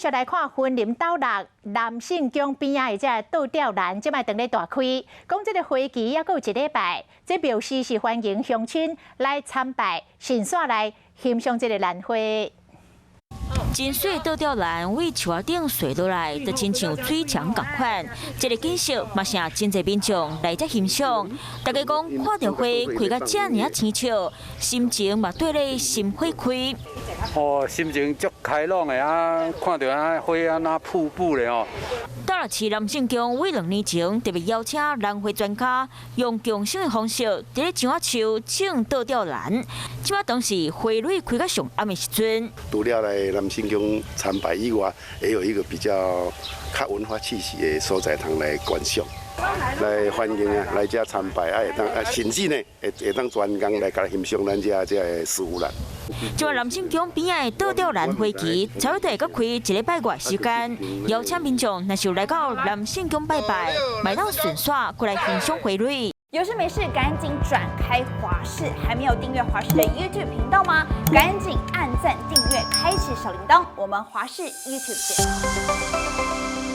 續來看雲林斗六南聖宮邊仔的這個倒吊蘭，這擺當咧大開，講這个花期猶閣有一禮拜，這表示是歡迎鄉親來參拜，順紲來欣賞這个蘭花。真媠倒吊蘭對樹仔頂垂落來，就親像水牆仝款。這个景色嘛，是真濟民眾來遮欣賞。大家講看著花開甲遮爾仔青笑，心情嘛綴咧心花開。哦，心情足開朗的啊！看著啊花啊若瀑布咧哦。斗六市南聖宮對2年前特別邀請蘭花專家，用共生的方式，佇咧樟仔樹種倒吊蘭。這擺當是花蕊開甲上暗的時陣。除了來南聖宮參拜以外，也有一個比較較文化氣息的所在，通來觀賞，來歡迎啊，來遮參拜啊，會當啊，甚至呢，會當專工來共欣賞咱遮這个事物啦。這南聖宮邊仔的倒吊蘭花期，差不多會閣開一禮拜外時間，邀請民眾若是有來到南聖宮拜拜，嘛會當順紲過來欣賞花蕊。有事沒事趕緊轉開華視，還沒有訂閱華視的 YouTube 頻道嗎？趕緊按讚訂閱，開啟小鈴鐺。我們華視 YouTube 見。